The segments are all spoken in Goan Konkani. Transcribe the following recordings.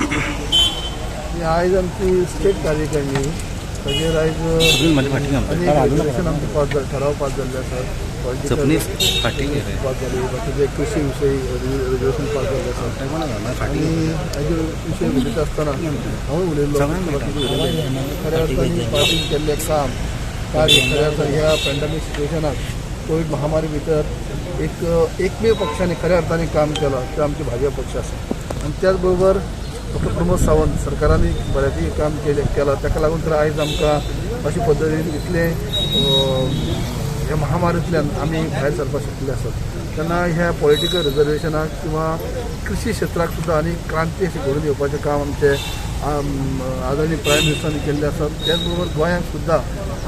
आयज आमची स्टेट कार्यकारिणी ताजेर आयज अनेक रेजोल्युशन आमचे पास जाले, ठराव पास जाल्ले आसात. जपनी फाटी पास जाली, बाकीचे कृषी विशयी रेजोल्युशन पास जाल्ले आसात. आनी हाजे विशय उलयता आसतना हांवूय उलयल्लो, बाकीचे उलयले. खऱ्या अर्थान पार्टीन केल्लें काम कार्य खऱ्या अर्थान ह्या पॅन्डेमीक सिट्युएशनाक, कोवीड महामारी भितर एक एकमेव पक्षाने खऱ्या अर्थाने काम केलां ते आमचे भाजप पक्ष आसा. आनी त्याच बरोबर डॉक्टर प्रमोद सावंत सरकारांनी बऱ्यापैकी काम केलें केलां. ताका लागून तर आयज आमकां अशे पद्दतीन इतलें ह्या महामारींतल्यान आमी भायर सरपाक शकले आसात. तेन्ना ह्या पॉलिटिकल रिजर्वेशनाक किंवा कृषी क्षेत्राक सुद्दां आनी क्रांती अशी घडोवन येवपाचें काम आमचे आदरणीय प्रायम मिनिस्टरांनी केल्लें आसा. त्याच बरोबर गोंयांत सुद्दां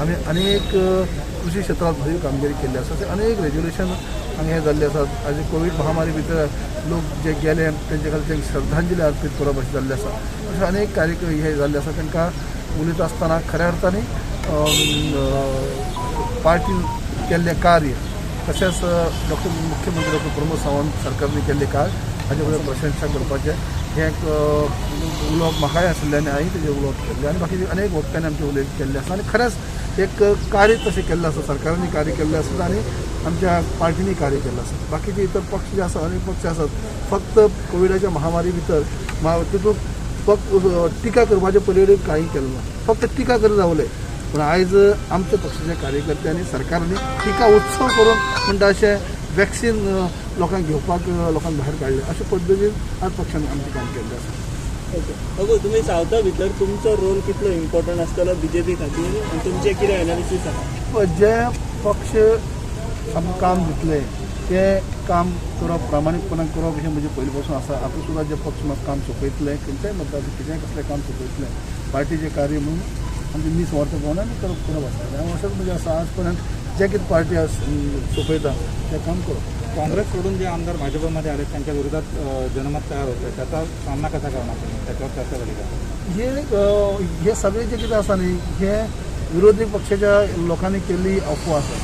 आमी अनेक कृषी क्षेत्रांत भरीव कामगिरी केल्ली आसा. अशें अनेक रेजोल्युशन हांगा हे जाल्ले आसात. आनी कोवीड महामारी भितर लोक जे गेले तेंचे खातीर तांकां श्रद्धांजली अर्पीत करप अशें जाल्लें आसा. अशे अनेक कार्यक्रम हे जाल्ले आसा. तांकां उलयता आसतना खऱ्या अर्थान पार्टीन केल्लें कार्य तशेंच डॉक्टर मुख्यमंत्री डॉक्टर प्रमोद सावंत सरकारने केल्लें कार्य हाजे बद्दल प्रशंसा करपाचें हें एक उलोवप म्हाकाय आशिल्लें आनी हांवें तेजें उलोवप केल्लें आनी बाकीचे अनेक वक्त्यांनी आमचें उलोवप केल्लें आसा. आनी खरेंच एक कार्य तशें केल्लें आसा, सरकारांनी कार्य केल्लें आसा आनी आमच्या पार्टींनी कार्य केल्लें आसा. बाकीचे इतर पक्ष जे आसा, अनेक पक्ष आसात, फक्त कोविडाच्या महामारी भितर तितूंत फक्त टिका करपाचे पलीकडे कांय केलें ना, फक्त टिका करत रावले. पूण आयज आमच्या पक्षाच्या कार्यकर्त्यांनी सरकारांनी टिका उत्सव करून म्हणटा अशें वॅक्सीन लोकांक घेवपाक लोकांक भायर काडले. अशे पद्दतीन आज पक्षान आमचें काम केल्लें आसा. ओके अगो, तुमी सावथा भितर तुमचो रोल कितलो इम्पॉर्टंट आसतलो बीजेपी खातीर आनी तुमचें कितें एनालिसीस आसा? जे पक्ष आमकां काम दितले तें काम करप, प्रामाणीकपणान करप हें म्हजें पयलीं पासून आसा. आतां सुद्दां जे पक्ष म्हाका काम सोंपयतले, खंयच्याय मतदार कितेंय कसलें काम सोंपयतले, पार्टीचें कार्य म्हणून आमचें निस्वार्थपणान आमी करप आसा. आनी हांव अशेंच म्हजें आसा, आज पर्यंत जे कितें पार्टी सोंपयता तें काम करप. काँग्रेस सोडून जे आमदार भाजपमध्ये आले त्यांच्या विरोधात जनमत तयार होते, त्याचा सामना कसा करणार तुम्ही? त्याच्यावर चर्चा झाली का? हे हे सगळें जें कितें आसा न्ही, हे विरोधी पक्षाच्या लोकांनी केल्ली अफवा आसा.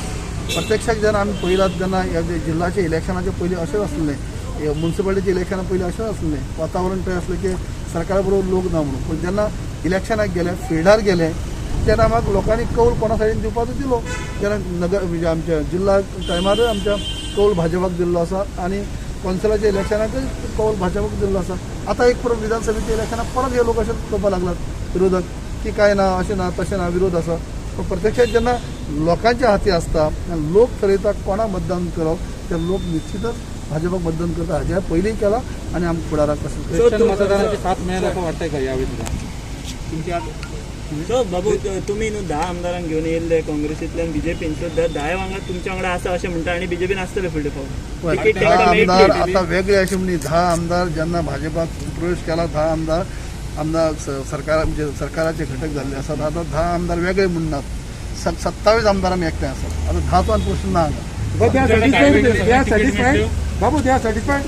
प्रत्यक्षात जेन्ना आमी पळयलात तेन्ना ह्या जे जिल्ल्याच्या इलेक्शनाच्या पयलीं अशेंच आसलें, मुन्सिपालिटीच्या इलेक्शना पयलीं अशेंच आसलें, वातावरण थंय आसलें की सरकारा बरोबर लोक ना म्हणून. पूण जेन्ना इलेक्शनाक गेले, फिल्डार गेले, तेन्ना म्हाका लोकांनी कौल कोणा सायडीन दिवपाचो दिलो. जेन्ना नगर म्हणजे आमच्या जिल्ला टायमारय आमच्या कौल भाजपाक दिल्लो आसा आनी कौन्सिलाच्या इलेक्शनाकय कौल भाजपाक दिल्लो आसा. आतां एक परत विधानसभेच्या इलेक्शनाक परत हे लोक अशें करपाक लागलात विरोधक की काय ना, अशें ना, तशें ना, विरोध आसा. पूण प्रत्यक्षात जेन्ना लोकांच्या हाती आसता, लोक थरयता कोणाक मतदान करप, ते लोक निश्चितच भाजपाक मतदान करता. हाजें पयलीं केलां आनी आमकां फुडाराक तशें ख्रिश्चन मतदारांची साथ मिळेल असं वाटतंय का यावेळी सुद्धा तुमची? सो बाबू, तुमी न्हू 10 आमदारांक घेवन येयल्ले काँग्रेसींतल्यान बीजेपीन, सो 10 वांगडा तुमच्या वांगडा आसा अशें म्हणटा आनी बीजेपीन आसतले फुडले फावट तिकीट 10 तांकां आमदार मेळटली? आता वेगळे अशें म्हणजे 10 आमदार जेन्ना भाजपात प्रवेश केला, 10 आमदार आमदार सरकार म्हणजे सरकाराचे घटक जाल्ले आसात. आतां 10 आमदार वेगळे म्हणनात, 27 आमदार आमी एकठांय आसात. आतां 10चो आनी प्रश्न ना हांगा. But they are satisfied. They are satisfied. Babu, they are satisfied.